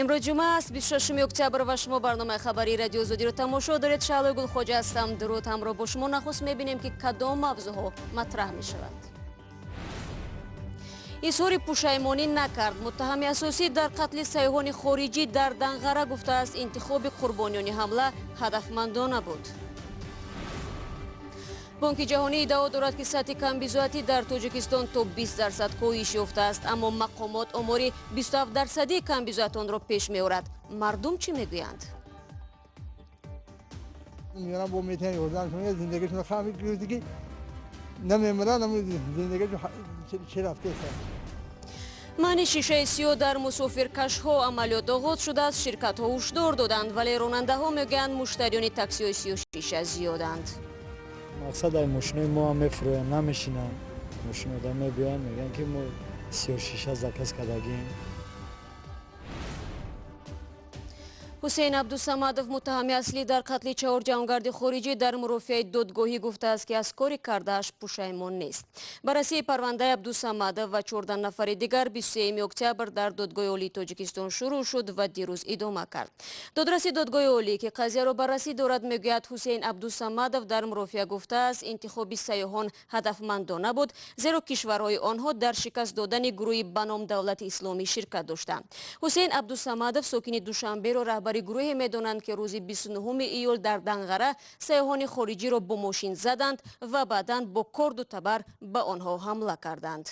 Имрӯз ҷумъа аст, 26 октябр, ва шумо барномаи хабарии Радиои Озодиро тамошо доред. Шаҳлои Гулхоҷа ҳастам. Дуруд, ҳамроҳ бо шумо. Нахуст мебинем, ки кадом мавзӯъҳо матраҳ мешаванд. Изҳори пушаймонӣ накард. Муттаҳами асосӣ дар қатли сайёҳони хориҷӣ дар Данғара гуфтааст, интихоби қурбониёни ҳамла ҳадафмандона буд. Бонки Ҷаҳонӣ иддао дорад, ки сатҳи камбизоатӣ дар Тоҷикистон то 20% коҳиш ёфтааст, аммо мақомот омори 27 дарсадии камбизоатонро пеш меорад. Мардум чӣ мегӯянд? Меёрам, бо метиҳан, ёрдамшон, зиндагишон хами ки намемиран, зиндагишон чӣ рафтеса. Манъи шишаи сиёҳ дар мусофиркашҳо: амалиёт оғоз шудааст. Ширкатҳо ҳушдор доданд, вале ронандаҳо мегӯянд, муштариёни таксиҳои сиёҳшиша зиёданд. Мақсад, ай мошинои мо ҳам мефурӯянд, намешинанд. Мошинода мебиёянд, мегӯянд, ки мо сиёҳшиша заказ кардагем. Ҳусейн Абдусамадов, муттаҳами аслӣ дар қатли чаҳор ҷаҳонгарди хориҷӣ, дар мурофиаи додгоҳӣ гуфтааст, ки аз кори кардааш пушаймон нест. Баррасии парвандаи Абдусамадов ва 14 нафари дигар 23 октябр дар Додгоҳи Олии Тоҷикистон шурӯъ шуд ва дирӯз идома кард. Додраси Додгоҳи Олӣ, ки қазияро баррасӣ дорад, мегӯяд, Ҳусейн Абдусамадов дар мурофиа гуфтааст, интихоби сайёҳон ҳадафмандона буд, зеро кишварҳои онҳо дар шикаст додани гурӯҳи ба ном Давлати Исломӣ ширкат доштанд. Ҳусейн Абдусамадов, сокини Душанберо, роҳбари гурӯҳе медонанд, ки рӯзи 29 июл дар Данғара сайёҳони хориҷиро бо мошин заданд ва баъдан бо корду табар ба онҳо ҳамла карданд.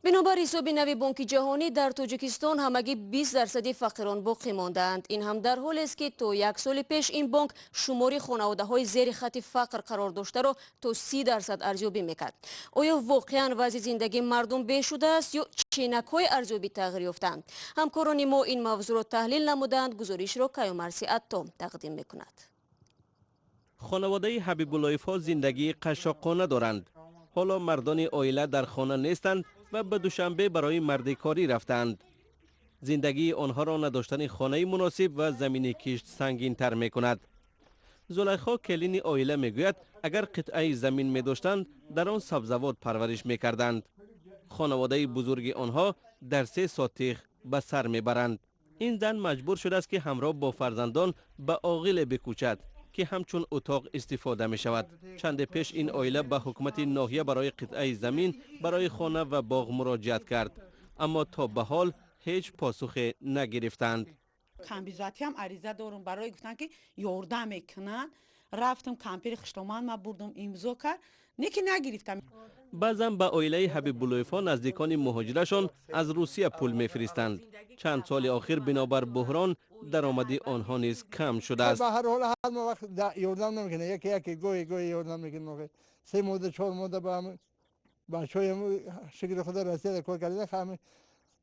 Бинобар ҳисоби нави Бонки Ҷаҳонӣ, дар Тоҷикистон ҳамагӣ 20 дарсади фақирон боқӣ мондаанд. Ин ҳам дар ҳолест, ки то як соли пеш ин бонк шумори хонаводаҳои зери хатти фақр қарор доштаро то 30% арзёбӣ мекард. Оё воқеан вазъи зиндагии мардум беҳ шудааст ё ченакҳои арзёбӣ тағйир ёфтаанд? Ҳамкорони мо ин мавзӯъро таҳлил намуданд. Гузоришро Каюмарси Атто тақдим мекунад. Хонаводаи Ҳабибуллоевҳо зиндагии қашшоқона доранд. Ҳоло мардони оила дар хона нестанд ва ба Душанбе барои мардикорӣ рафтаанд. Зиндагии онҳоро надоштани хонаи муносиб ва замини кишт сангинтар мекунад. Зулайхо, келини оила, мегӯяд, агар қитъаи замин медоштанд, дар он сабзавот парвариш мекарданд. Хонаводаи бузурги онҳо дар 3 сотих ба сар мебаранд. Ин зан маҷбур шудааст, ки ҳамроҳ бо фарзандон ба оғиле бикӯчад, ки ҳамчун утоқ истифода мешавад. Чанде пеш ин оила ба ҳукумати ноҳия барои қитъаи замин барои хона ва боғ муроҷиат кард, аммо то ба ҳол ҳеҷ посухе нагирифтанд. Камбизоатиам ариза дорум. Барои гуфтан, ки ёрдам мекунанд, рафтам, кампири хуштоман ма бурдум, имзо кард, не ки нагирифтам. Баъзан ба оилаи Ҳабибуллоевҳо наздикони муҳоҷирашон аз Русия пул мефиристанд. Чанд соли охир бинобар буҳрон даромади онҳо низ кам шудааст. Ба ҳар ҳол, ҳар вақт ёрдам намекунад. Яке яке, гоҳе гоҳе ёрдам мекунад. 3 моҳда, 4 моҳда ба бачаҳои, шукри Худо, Россияда кор карда, ҳами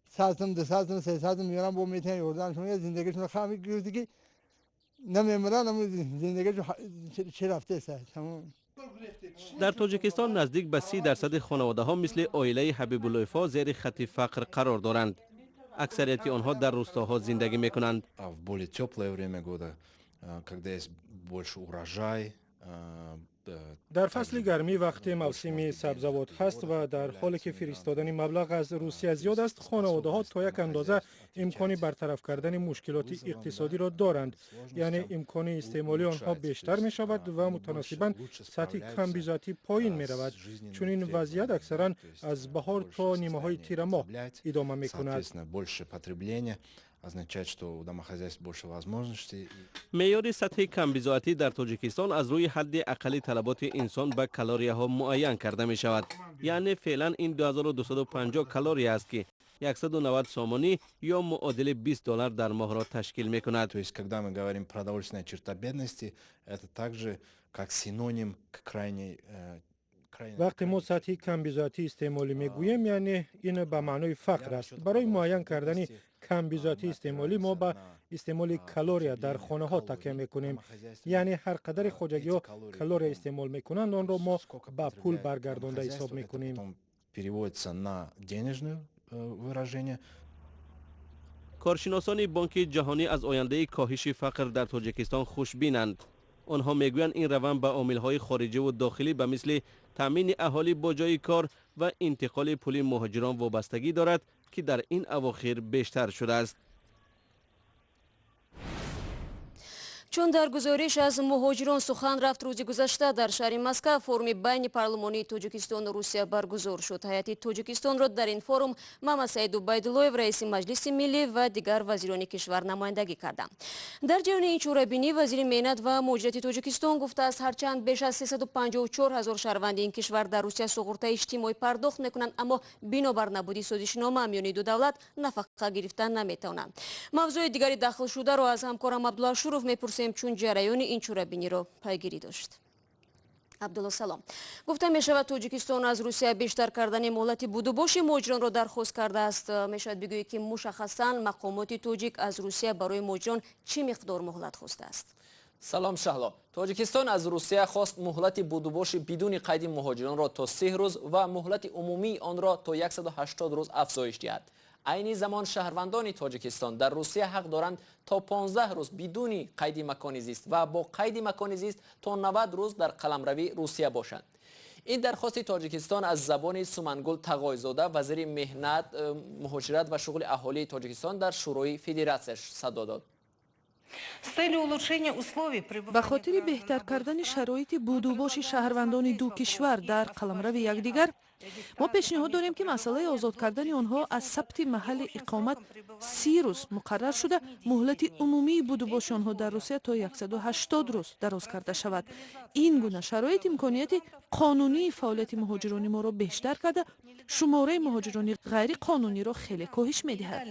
100 сум, 200 сум, 300 сум меёрам, бо метиҳан, ёрдамшон, зиндагишон хами ки намемиран, зиндагишон чӣ рафтеса, тамом. Дар Тоҷикистон наздик ба 30 дарсади хонаводаҳо мисли оилаи Ҳабибуллоевҳо зери хатти фақр қарор доранд. Аксарияти онҳо дар рӯстоҳо зиндагӣ мекунанд. В более теплое время года, когда есть больше урожай. Дар фасли гармӣ, вақте мавсими сабзавот ҳаст ва дар ҳоле ки фиристодани маблағ аз Русия зиёд аст, хонаводаҳо то як андоза имкони бартараф кардани мушкилоти иқтисодиро доранд, яъне имкони истеъмоли онҳо бештар мешавад ва мутаносибан сатҳи камбизоатӣ поин меравад. Чунин вазъият аксаран аз баҳор то нимаҳои тирамоҳ идома мекунад. Означает, что у домохозяйств больше возможностей. Меъёри сатҳи камбизоатӣ дар Тоҷикистон аз рӯи ҳадди ақалли талаботи инсон ба калорияҳо муайян карда мешавад. Яъне феълан ин 2250 калория аст, ки 190 сомонӣ ё муодили 20 доллар дар моҳро ташкил мекунад. То есть, когда мы говорим «продовольственная черта бедности», это также как синоним к крайней Вақте мо сатҳи камбизоатии истеъмолӣ мегӯем, яъне ин ба маънои фақр аст. Барои муайян кардани камбизоатии истеъмолӣ мо ба истеъмоли калория дар хонаҳо такя мекунем, яъне ҳар қадари хоҷагиҳо калория истеъмол мекунанд, онро мо ба пул баргардонда ҳисоб мекунем. Переводится на денежное выражение. Коршиносони Бонки Ҷаҳонӣ аз ояндаи коҳиши фақр дар Тоҷикистон хушбинанд. Онҳо мегӯянд, ин раванд ба омилҳои хориҷиву дохилӣ, ба мисли таъмини аҳолӣ бо ҷойи кор ва интиқоли пули муҳоҷирон, вобастагӣ дорад. ки дар ин авохир бештар шудааст. Чун дар гузориш аз муҳоҷирон сухан рафт, рӯзи гузашта дар шаҳри Москва форуми байни парлумонии Тоҷикистону Русия баргузор шуд. Ҳайати Тоҷикистонро дар ин форум Мамасаид Убайдуллоев, раиси Маҷлиси миллӣ ва дигар вазирони кишвар намояндагӣ карданд. Дар ҷараёни ин чорабинӣ вазири меҳнат ва муҳоҷирати Тоҷикистон гуфтааст, ҳарчанд беш аз 354 ҳазор шаҳрванди ин кишвар дар Русия суғуртаи иҷтимоӣ пардохт мекунанд, аммо бинобар набуди созишнома миёни ду давлат нафақа гирифта наметавонанд. Мавзӯи дигари дахлшударо аз ҳамкорам Абдулло Ашуров мепурсем, чун ҷараёни ин чорабиниро пайгирӣ дошт. Абдулло, салом. Гуфта мешавад, Тоҷикистон аз Русия бештар кардани муҳлати будубоши муҳоҷиронро дархост кардааст. Мешавад бигӯед, ки мушаххасан мақомоти тоҷик аз Русия барои муҳоҷирон чӣ миқдор муҳлат хостааст? Салом, Шаҳло. Тоҷикистон аз Русия хост муҳлати будубоши бидуни қайди муҳоҷиронро то 3 рӯз ва муҳлати умумии онро то 180 рӯз афзоиш диҳад. Айни замон шаҳрвандони Тоҷикистон дар Русия ҳақ доранд то 15 рӯз бидуни қайди макони зист ва бо қайди макони зист то 90 рӯз дар қаламрави Русия бошанд. Ин дархости Тоҷикистон аз забони Сумангул Тағойзода, вазири меҳнат, муҳоҷират ва шуғли аҳолии Тоҷикистон дар Шӯрои Федератсия садо дод. Ба хотири беҳтар кардани шароити будубоши шаҳрвандони ду кишвар дар қаламрави якдигар, мо пешниҳод дорем, ки масъалаи озод кардани онҳо аз сабти маҳалли иқомат 30 рӯз муқаррар шуда, муҳлати умумии будубоши онҳо дар Русия то 180 рӯз дароз карда шавад. Ин гуна шароит имконияти қонунии фаъолияти муҳоҷирони моро бештар карда, шумораи муҳоҷирони ғайриқонуниро хеле коҳиш медиҳад.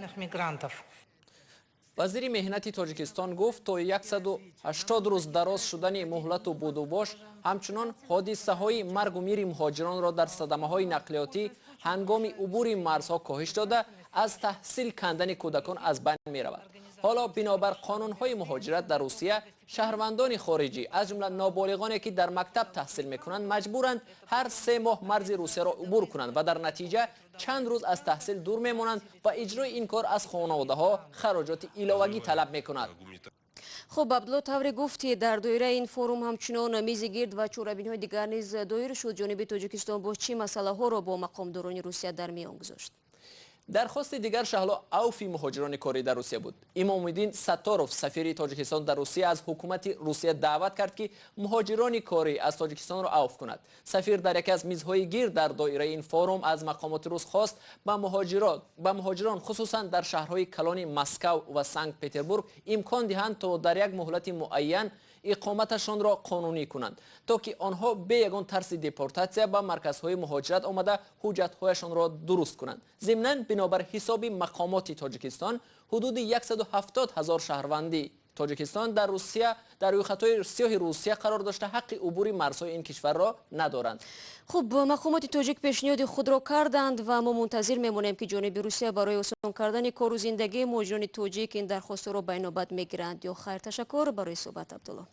Вазири меҳнати Тоҷикистон гуфт, то 180 рӯз дароз шудани муҳлату будубош ҳамчунон ҳодисаҳои маргу мири муҳоҷиронро дар садамаҳои нақлиётӣ ҳангоми убури марзҳо коҳиш дода, аз таҳсил кандани кӯдакон аз байн меравад. Ҳоло бинобар қонунҳои муҳоҷират дар Русия, шаҳрвандони хориҷӣ, аз ҷумла ноболиғоне, ки дар мактаб таҳсил мекунанд, маҷбуранд ҳар 3 моҳ марзи Русияро убур кунанд ва дар натиҷа чанд рӯз аз таҳсил дур мемонанд ва иҷрои ин кор аз хонаводаҳо хароҷоти иловагӣ талаб мекунад. Хуб, Абдулло, тавре гуфтӣ, дар доираи ин форум ҳамчунон мизи гирд ва чорабиниҳои дигар низ доир шуд. Ҷониби Тоҷикистон боз чӣ масъалаҳоро бо мақомдорони Русия дар миён гузошт? Дархости дигар, Шаҳло, авфи муҳоҷирони корӣ дар Русия буд. Имомиддин Сатторов, сафири Тоҷикистон дар Русия, аз ҳукумати Русия даъват кард, ки муҳоҷирони корӣ аз Тоҷикистонро авф кунад. Сафир дар яке аз мизҳои гирд дар доираи ин форум аз мақомоти рус хост ба муҳоҷирон, хусусан дар шаҳрҳои калони Москав ва Санкт Петербург, имкон диҳанд то дар як муҳлати муайян иқоматашонро қонунӣ кунанд, то ки онҳо бе ягон тарси депортатсия ба марказҳои муҳоҷират омада ҳуҷҷатҳояшонро дуруст кунанд. Зимнан, бинобар ҳисоби мақомоти Тоҷикистон, ҳудуди 170 ҳазор шаҳрванди Тоҷикистон дар Русия дар рӯйхатҳои сиёҳи Русия қарор дошта, ҳаққи убури марзҳои ин кишварро надоранд. Хуб, мақомоти тоҷик пешниҳоди худро карданд ва мо мунтазир мемонем, ки ҷониби Русия барои осон кардани кору зиндагии муҳоҷирони тоҷик ин дархостҳоро ба инобат мегиранд ё хайр. Ташаккур барои суҳбат, Абдулло.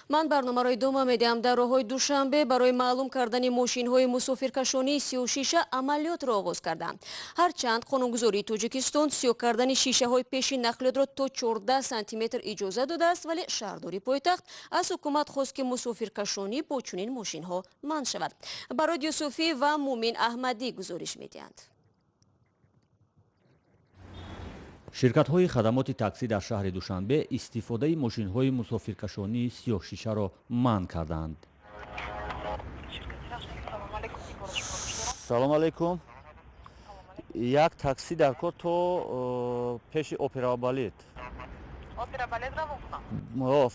Ман барномаро идома медиҳам. Дар роҳҳои Душанбе барои маълум кардани мошинҳои мусофиркашонии сиёҳшиша амалиётро оғоз карданд. Ҳарчанд қонунгузории Тоҷикистон сиёҳ кардани шишаҳои пеши нақлиётро то 14 сантиметр иҷоза додааст, вале шаҳрдори пойтахт аз ҳукумат хост, ки мусофиркашонӣ бо чунин мошинҳо манъ шавад. Барод Юсуфӣ ва Мумин Аҳмадӣ гузориш медиҳанд. Ширкатҳои хадамоти таксӣ дар шаҳри Душанбе истифодаи мошинҳои мусофиркашонии сиёҳшишаро манъ карданд. Салом алейкум. Як таксӣ дар кор то пеши опера балет. Опера балет равон кунам?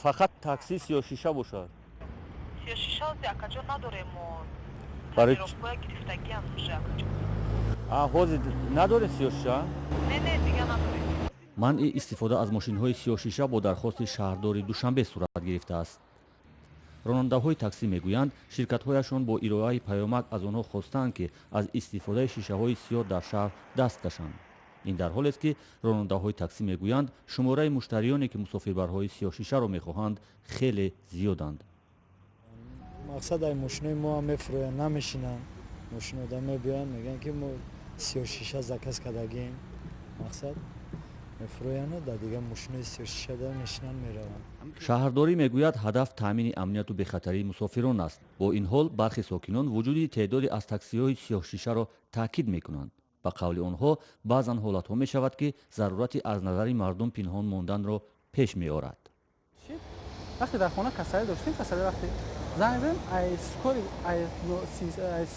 Фақат таксӣ сиёҳшиша бошад. Сиёҳшиша ози, акаҷон, надорем мо. Барои гирифтагиам уже, акаҷон. Ҳозир надорем сиёҳшиша? Не, не, дига надорем. Манъи истифода аз мошинҳои сиёҳшиша бо дархости шаҳрдори Душанбе сурат гирифтааст. Ронандаҳои таксӣ мегӯянд, ширкатҳояшон бо ироаи паёмак аз онҳо хостаанд, ки аз истифодаи шишаҳои сиёҳ дар шаҳр даст кашанд. Ин дар ҳолест, ки ронандаҳои таксӣ мегӯянд, шумораи муштариёне, ки мусофирбарҳои сиёҳшишаро мехоҳанд, хеле зиёданд. Мақсад ай мошинои мо ҳам мефурӯянд, намешинанд. Мошинода мебиёянд, мегӯянд, ки мо сиёҳшиша заказ кардагием. Мақсад Мефурӯянд, дар дигар мошинои сиёҳшиша мешинанд, мераванд. Шаҳрдорӣ мегӯяд, ҳадаф таъмини амнияту бехатарии мусофирон аст. Бо ин ҳол, бархе сокинон вуҷуди теъдоде аз таксиҳои сиёҳшишаро таъкид мекунанд. Ба қавли онҳо, баъзан ҳолатҳо мешавад, ки зарурати аз назари мардум пинҳон монданро пеш меорад. Вақте дар хона касалӣ доштем, касалӣ вақте занг задем, ай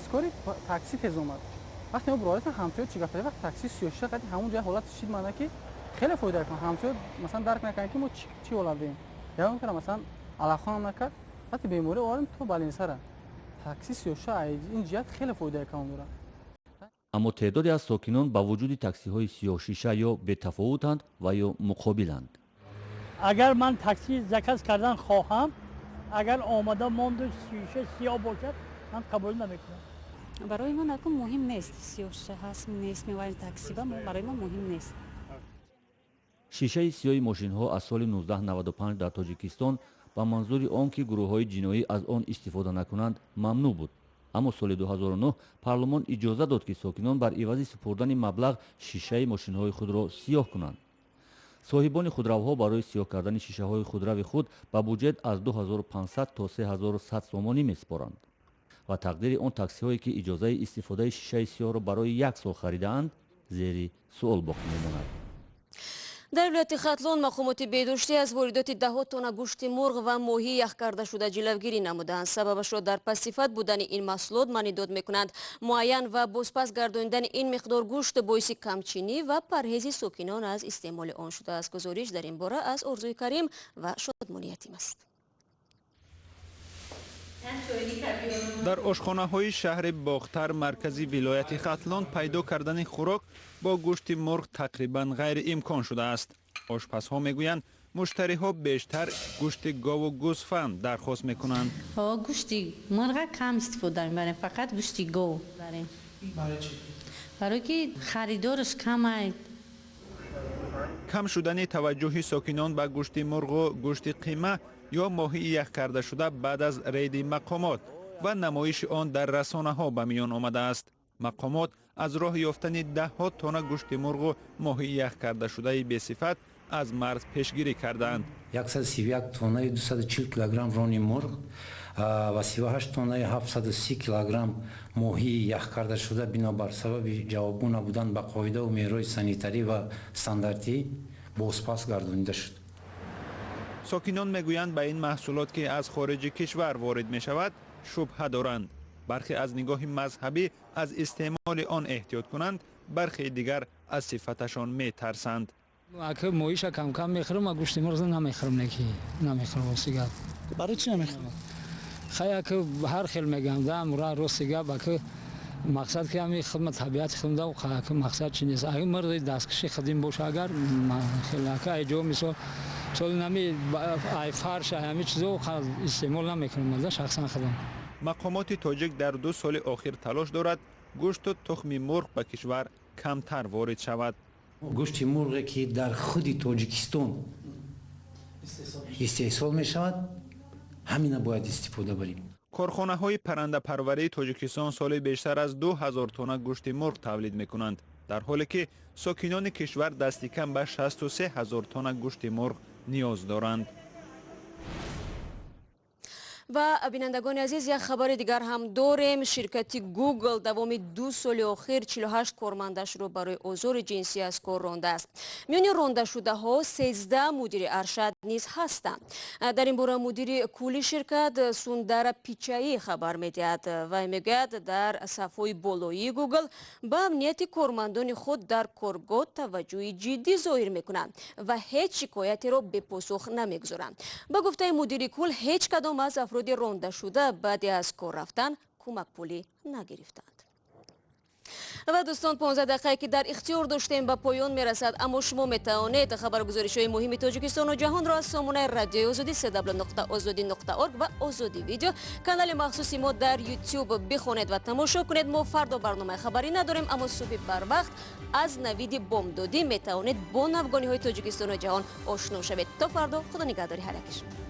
скорый такси тез омад. Вақте мо буродатан ҳамсоя чӣ гап, вақт такси сиёҳшиша қади ҳамон ҷоя ҳолат шид, мана ки хеле фоида кунад. Ҳамсоя масалан дарк накард, ки мо чӣ ҳолат дорем. Ягон кара масалан алақонам накард. Вақте беморӣ овардем то балинсара. Такси сиёҳшиша ин ҷиҳат хеле фоидаи калон дорад. Аммо теъдоде аз сокинон ба вуҷуди таксиҳои сиёҳшиша ё бетафовутанд ва ё муқобиланд. Агар ман такси заказ кардан хоҳам, агар омада монду шиша сиёҳ бошад, ман қабул намекунам. Барои мо накун муҳим нест, сиёҳшиша ҳаст, нест, меварем такси ба мо, барои мо муҳим нест. Шишаи сиёҳи мошинҳо аз соли 1995 дар Тоҷикистон ба манзури он ки гурӯҳҳои ҷиноӣ аз он истифода накунанд, мамнӯъ буд. Аммо соли 2009 парлумон иҷоза дод, ки сокинон бар ивази супурдани маблағ шишаи мошинҳои худро сиёҳ кунанд. Соҳибони худравҳо барои сиёҳ кардани шишаҳои худрави худ ба буҷет аз 2500 то 3100 сомонӣ месупоранд ва тақдири он таксиҳое, ки иҷозаи истифодаи шишаи сиёҳро барои як сол харидаанд, зери суол боқӣ мемонад. Дар вилояти Хатлон мақомоти беҳдоштӣ аз воридоти даҳҳо тонна гӯшти мурғ ва моҳӣ ях карда шуда ҷилавгирӣ намуданд. Сабабашро дар пастсифат будани ин маҳсулот маънидод мекунанд. Муайян ва бозпас гардонидани ин миқдор гӯшт боиси камчинӣ ва парҳези сокинон аз истеъмоли он шудааст. Гузориш дар ин бора аз Орзуи Карим ва Шодмони Ятим аст. Дар ошхонаҳои шаҳри Бохтар, маркази вилояти Хатлон, пайдо кардани хӯрок бо гӯшти мурғ тақрибан ғайриимкон шудааст. Ошпазҳо мегӯянд, муштариҳо бештар гӯшти гову гӯсфанд дархост мекунанд. Гӯшти мурға кам истифода мебарем, фақат гӯшти гов. Барое ки харидораш камай. Кам шудани таваҷҷӯҳи сокинон ба гӯшти мурғу гӯшти қима ё моҳии ях карда шуда баъд аз рейди мақомот ва намоиши он дар расонаҳо ба миён омадааст. Мақомот аз роҳ ёфтани даҳҳо тонна гӯшти мурғу моҳии ях кардашудаи бесифат аз марз пешгирӣ кардаанд. 131 тоннаи 240 килограмм рони мурғ ва 38 тоннаи 730 килограмм моҳии ях кардашуда бинобар сабаби ҷавобгӯ набудан ба қоидаву меъёрҳои санитарӣ ва стандартӣ бозпас гардонида шуд. Сокинон мегӯянд, ба ин маҳсулот, ки аз хориҷи кишвар ворид мешавад, шубҳа доранд. Бархе аз нигоҳи мазҳабӣ аз истеъмоли он эҳтиёт кунанд, бархеи дигар аз сифаташон метарсанд. Ака, моҳиша камкам мехӯрам, а гӯшти мурғ намехӯрам, неки намехӯрам, рости гап. Барои чӣ намехӯрам? Хай, ака, ҳар хел мегӯям да, мура, рости гап, ака, мақсад ки ҳами хидмат табиати хидмат, ака, мақсад чи нест. Ага, мурғи дасткаши хидим боша, агар хел, ака, ай ҷо мисол соли нами ай фарш, ай ҳами чизо истеъмол намекунам да шахсан худам. Мақомоти тоҷик дар 2 соли охир талош дорад, гӯшту тухми мурғ ба кишвар камтар ворид шавад. Гӯшти мурғе, ки дар худи Тоҷикистон истеҳсол мешавад, ҳамина бояд истифода барем. Корхонаҳои паррандапарварии Тоҷикистон соли бештар аз 2000 тонна гӯшти мурғ тавлид мекунанд, дар ҳоле ки сокинони кишвар дасти кам ба 63 ҳазор тонна гӯшти мурғ ниёз доранд. Ва бинандагони азиз, як хабари дигар ҳам дорем. Ширкати Google давоми 2 соли охир 48 кормандашро барои озори ҷинсӣ аз кор рондааст. Миёни рондашудаҳо 13 мудири аршад низ ҳастанд. Дар ин бора мудири кулли ширкат Сундара Пичаи хабар медиҳад. Вай мегӯяд, дар сафҳои болоии Google ба амнияти кормандони худ дар коргоҳ таваҷҷӯҳи ҷиддӣ зоҳир мекунанд ва ҳеҷ шикоятеро бепосух намегузоранд. Ба гуфтаи мудири кул, ҳеҷ кадом аз афроди рондашуда баъди аз кор рафтан кӯмакпулӣ нагирифтанд. Ва дӯстон, 15 дақиқае ки дар ихтиёр доштем ба поён мерасад, аммо шумо метавонед хабаргузоришҳои муҳими Тоҷикистону ҷаҳонро аз сомонаи радиои Озодӣ www.ozodi.org ва Озодӣ видео, канали махсуси мо дар YouTube бихонед ва тамошо кунед. Мо фардо барномаи хабарӣ надорем, аммо субҳи барвақт аз навиди бомдодӣ метавонед бо навгониҳои Тоҷикистону ҷаҳон ошно шавед. То фардо, худо нигаҳдори ҳар яки шумо.